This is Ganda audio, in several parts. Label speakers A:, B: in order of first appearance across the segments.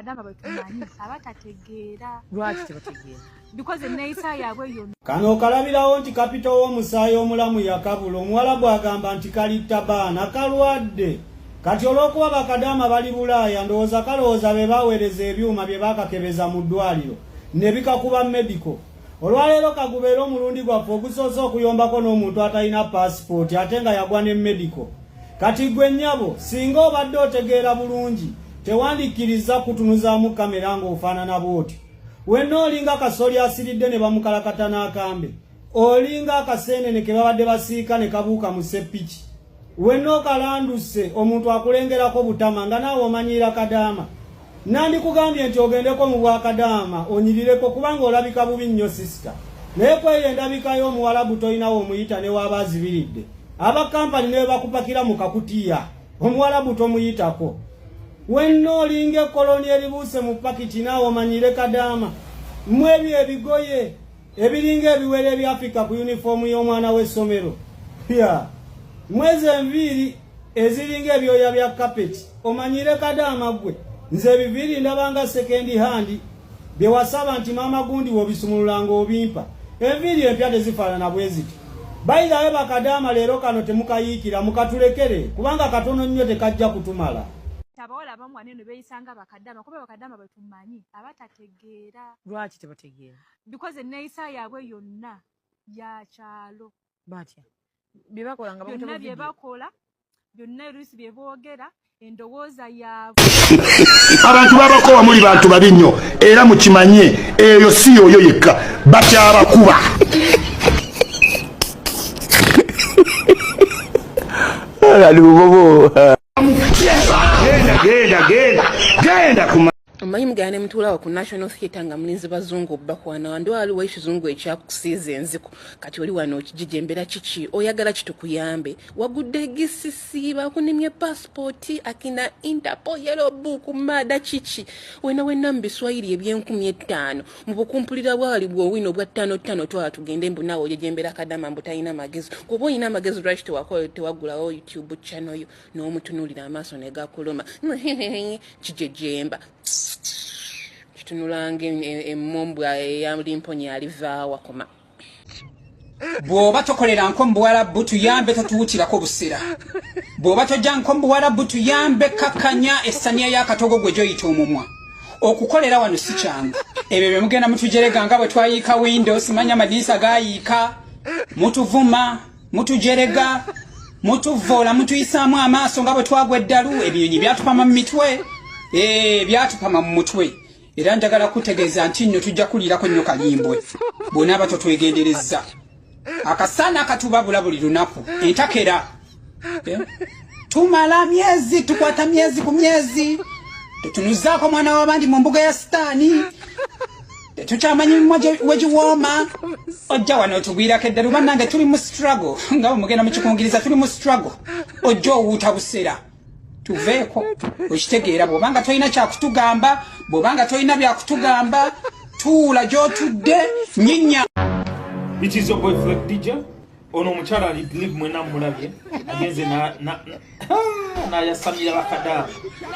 A: Bakadaama betumanyi abatategeera.
B: Lwaki tebategeera?
A: Because enneeyisa yaabwe yonna.
C: Kano okalabirawo nti kapito w'omusaayi omulamu yakabula. Omuwala gw'agamba nti kalitta baana kalwadde. Kati olw'okuba bakadaama bali Bulaaya, ndowooza kalowooza be baweereza ebyuma bye bakakebeza mu ddwaliro ne bikakuba medical. Olwaleero kagubeere omulundi gwaffe ogusoose okuyombako n'omuntu atalina paasipooti ate nga yagwa ne medical. Kati gwe nnyabo, singa obadde otegeera bulungi, tewandikkirizza kutunuzaamu kamera ng'ofaanana bw'otyo. Wenna olinga kasoli asiridde ne bamukalakata n'akambe. Olinga akaseenene ke babadde basiika ne kabuuka mu seppiki. Wenna okalanduse omuntu akulengerako butama nga naawe omanyiira kadaama. Nandikugambye nti ogendeko mu bwakadaama onyirireko kubanga olabika bubi nnyo sisita. Naye kweyo endabika y'omuwalabu tolina w'omuyita ne waaba azibiridde. Aba kampani ne bakupakira mu kakutiya. Omuwalabu tomuyitako. Wenna olinga ekkoloni eribuuse mu pakiti naawe omanyiire kadaama. Mmwe ebyo ebigoye ebiringa ebiwero ebyafika ku yunifoomu y'omwana w'essomero. Ya. Mwezi enviiri eziringa ebyoya bya kapeti omanyire kadaama ggwe. Nze ebiviiri ndabanga second hand bye wasaba nti maama gundi w'obisumulula ng'obimpa. Enviiri empya tezifaanana bwe ziti. Bayirayo bakadaama leero kano temukayiikira mukatulekere kubanga katono nnyo tekajja kutumala.
A: Abawala abamu wano eno beeyisa nga bakadaama kuba bakadaama betumanyi abatategeera.
B: Lwaki tebategeera?
A: Because enneeyisa yaabwe yonna ya kyalo.
B: Batya? Bye bakola nga
A: byonna bye bakola byonna oluusi bye boogera endowooza yaabwe.
D: Abantu babakowa muli bantu babi nnyo era mukimanye eyo si yoyo yekka bakyabakuba. Genda genda genda kuma.
E: Omanyi mugenda ne mutuulawo ku National Theatre nga mulinze bazungu obbakwana wandi waliwo ekizungu ekyakusiiza enziko kati oli wano okijijembera kiki oyagala kitukuyambe wagudde gisisi bakunemye passport akina Interpol yellow book mada kiki wena wena mu biswahili eby'enkumi etaano mu bukumpulira bwali bwowino bwa ttano ttano twala tugende mbu naawe ojejembera kadama mbu talina magezi kuba olina amagezi lwaki tewagulawo YouTube channel yo n'omutunuulira amaaso ne gakuluma kijejemba kitunulanga emmumbwa eyalimponya alivaawa koma.
F: Bw'oba tokolera nko mu Buwarabu tuyambe totuwutirako busera. Bw'oba tojja nko mu Buwarabu tuyambe kakkanya essaniya y'akatogo gwe gy'oyita omumwa. Okukolera wano si kyangu. Ebyo bye mugenda mutujerega nga bwe twayiika window simanya amadirisa gayiika mutuvuma mutujerega mutuvvoola mutuyisaamu amaaso nga bwe twagwa eddalu ebinyonyi byatupama mu mitwe byatupama mu mutwe. Era njagala kutegeeza nti nno tujja kuliirako nnyo kalimbwe bw'onaaba totwegenderezza. Akasaana akatubabula buli lunaku entakera tumala myezi tukwata myezi ku myezi tetunuzaako mwana w'abandi mu mbuga ya sitaani tetukyamanyi mimwa wegiwooma ojja wano otugwirako eddalu bannange tuli mu struggle nga bwe mugenda mukikungiriza tuli mu struggle ojja owuuta busera tuveeko okitegeera bw'obanga tolina kyakutugamba bw'obanga tolina byakutugamba tuula gy'otudde nyinya.
G: It is your boy Fleck DJ. Ono omukyala ali believe mwena mulabye agenze n'ayasamira bakadaama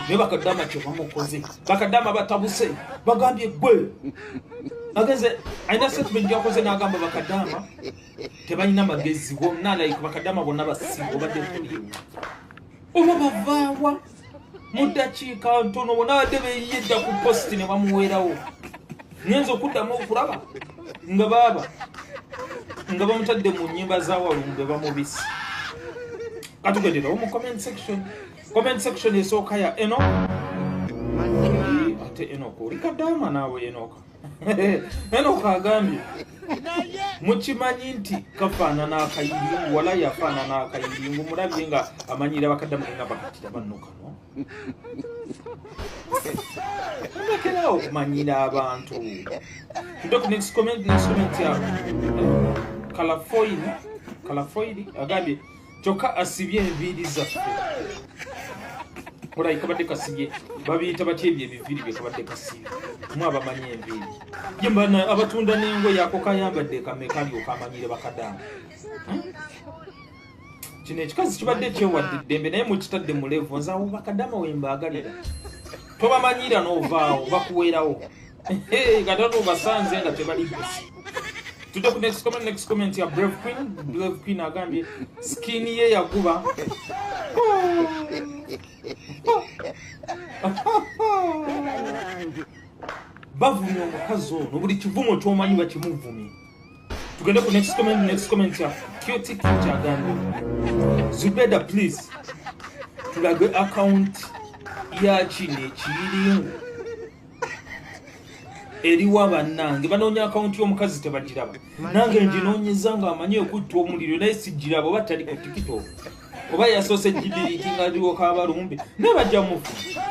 G: naye bakadaama kye bamukoze bakadaama batabuse bagambye gwe agenze alina statement gyakoze n'agamba bakadaama tebalina magezi bonna like bakadaama bonna basiiga obadde oba bavaawa mu ddakiika ntono bonna badde beeyedda ku positi ne bamuweerawo ngenza okuddamu okulaba nga baaba nga bamutadde mu nnyimba za Walumbe bamubisi. Katugenderawo mu comment section. Comment section esooka ya Enoch. Ate Enoch oli kadaama naawe Enoch. Enoch agambye mukimanyi nti kafaanana akayiringu wala yafaanana akayiringu mulabye nga amanyira bakaddamu nga bakatira banno kano mulekerawo okumanyira abantu. Tudde next comment. Next comment ya Kalafoini. Kalafoini agambye kyokka asibye enviiri zaffe olayi kabadde kasibye babiyita batya ebyo ebiviiri bye kabadde kasibye mu abamanyi enviiri ye mbana abatunda n'engoye ako kayambadde kameka alyoka amanyire bakadaama. Kino ekikazi kibadde kyewadde eddembe naye mukitadde mu level nze awo bakadaama we mbaagalira. Tobamanyira n'ovaawo, bakuweerawo. Kati obasanze nga tebali busy. Tudde ku next comment. Next comment ya Brave Queen. Brave Queen agambye skin ye yaguba. Bavumye omukazi ono, buli kivumo ky'omanyi bakimuvumye. Tugende ku next comment. Next comment ya Cutie Cutie agambye Zubeda, please tulage account ya kino ekiyiringu eriwa. Bannange banoonya akawunti y'omukazi tebagiraba. Nange nginoonyeza nga amanyi okutta omuliro, naye sigiraba. Oba tali ku TikTok, oba yasoose gidiriiti nga aliwo kabalumbe, naye bajja mufuna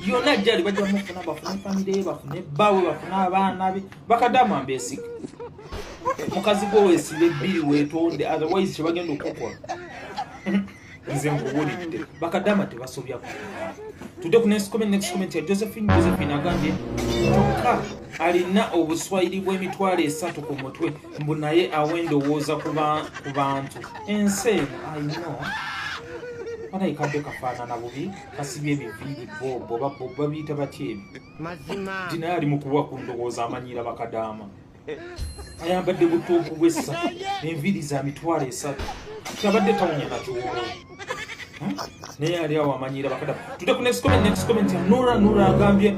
G: yonna gyali, bajja mufuna, bafune famire ye, bafune bbaawe, bafune abaana be. Bakadaama mbeesiga. Mukazi gwe weesiba ebbiri, weetonde, otherwise kyebagenda okukola nze nkuwulidde. Bakadaama tebasobya. Tudde ku next comment. Next comment ya Josephine. Josephine agambye kyokka alina obuswayiri bw'emitwalo 30 ku mutwe, mbu naye awa endowooza ku bantu. Ensi eno ayino banayikadde kafaanana bubi, kasibye ebiviiri bobo oba bobo babiyita batya ebyo, nti naye ali mu kuwa ku ndowooza, amanyiira bakadaama, ayambadde butuufu bw'essatu, enviiri za 30,000, tabadde tawunya nakiwolo, naye ali awo amanyiira bakadaama. Tudde ku next comment. Next comment ya Nura. Nura agambye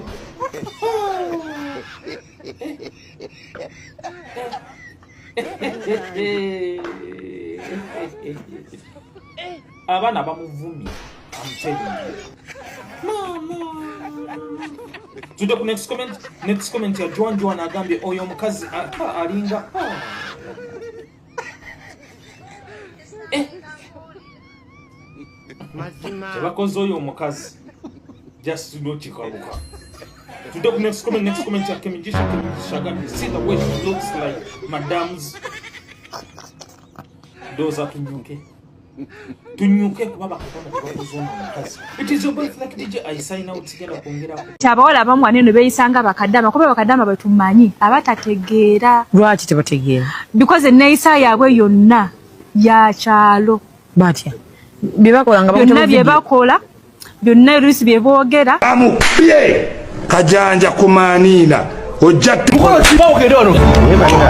G: abaana bamuvumye. I'm telling you. Mama. Tudde ku next comment. Next comment ya Joan. Joan agambye oyo omukazi alinga Eh. Tebakoze oyo omukazi, just nokikaluka. Tudde ku next comment. Next comment ya Kemigisha. Kemigisha agambye see the way she looks like madams. Ndowooza tunyuke, tunyuke kuba bakatonda tebakoze ono omukazi. It is your boy like DJ. I sign out, sigenda kwongerako.
A: Nti abawala abamu wano eno beeyisanga bakadaama, kuba bakadaama betumanyi abatategeera.
B: Lwaki tebategeera?
A: Because enneeyisa yaabwe yonna ya kyalo.
B: Batya bye bakola nga
A: byonna bye bakola byonna, oluusi bye boogera.
D: Amukubye kajanja kumaaniina ojja.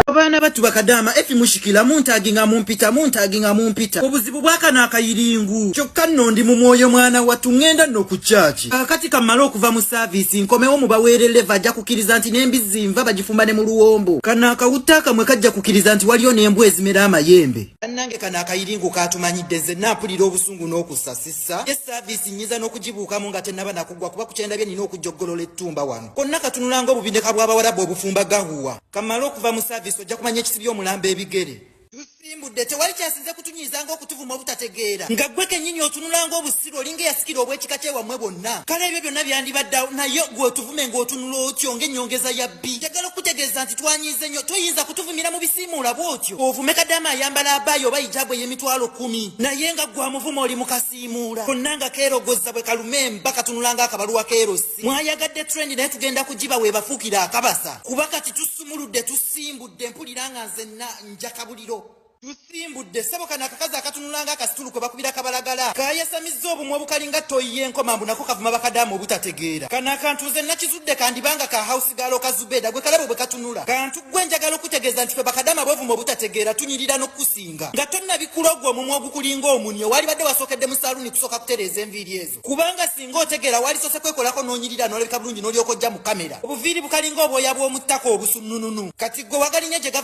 H: Abaana battu bakadaama efi mushikila muntaginga mumpita, muntaginga mumpita. Obuzibu bwakano akayiringu kyokka nno ndi mu mwoyo. Mwana wattu, ŋŋenda nno ku kyaki kakati kammale okuva mu service, nkomewo mubaweerere. Ajja kukkiriza nti n'embizzi nva bagifumba ne mu luwombo. Kano akawutta akamwe kajja kukkiriza nti waliyo n'embwa ezimera amayembe. Bannange, kano akayiringu katumanyidde. Nze nampulira obusungu n'okusasisa ye service nyiza n'okugibuukamu nga tennaba nakuggwa, kuba kukyendabye nina okujjoggolola ettumba wano konna katunulanga obubindeka bw'abawarabu obufumba gahuwa. Kamale okuva mu service, ojja kumanya ekisibye omulambo ebigere. Tusimbudde, tewali kyasinze kutunyiiza ng'okutuvuma obutategeera, nga ggwe kennyini otunula ng'obusiru, olinga eyasikira obw'ekika kyewammwe bwonna. Kale ebyo byonna byandibaddeawo, naye gwe otuvume ng'otunula otyo ng'ennyongeza ya bbi. Njagala okukutegeeza nti twanyiize nnyo. Toyinza kutuvumira mu bisiimuula bw'otyo. Ovume kadaama ayambala abaayi oba hijaabu ey'emitwalo 10, naye nga gwe amuvuma oli mu kasiimuula konna nga keerogozza bwe kalumemba, katunula ng'akabaluwa keerosi. Mwayagadde trend, naye tugenda kugiba weebafuukira akabasa, kuba kati tusumuludde, tusimbudde. Mpulira nga nzenna njakabuliro. Tusimbudde ssebo. Kano akakazi akatunula nga akasitulu kwe bakubira kabalagala, kayasamizza obumwa obukalinga toyi y'enkoma, mbu nako kavuma bakadaama obutategeera. Kano akantu nze nakizudde kandibanga ka house girl ka Zubeda. Gwe kalabo bwe katunula kantu gwe. Njagala okutegeeza nti ffe bakadaama bovuma obutategeera tunyirira n'okukusinga. Nga tonnabikula ogwo omumwa ogukulinga omunyo, walibadde wasookedde mu saaluuni kusooka kutereeza enviiri ezo, kubanga singa otegeera walisose kwekolako n'onyirira n'olabika bulungi n'olyoka ojja mu kamera. Obuviiri bukalinga obwoya bw'omu ttaka obusunnununu, kati gwe wagalinnya gye gava.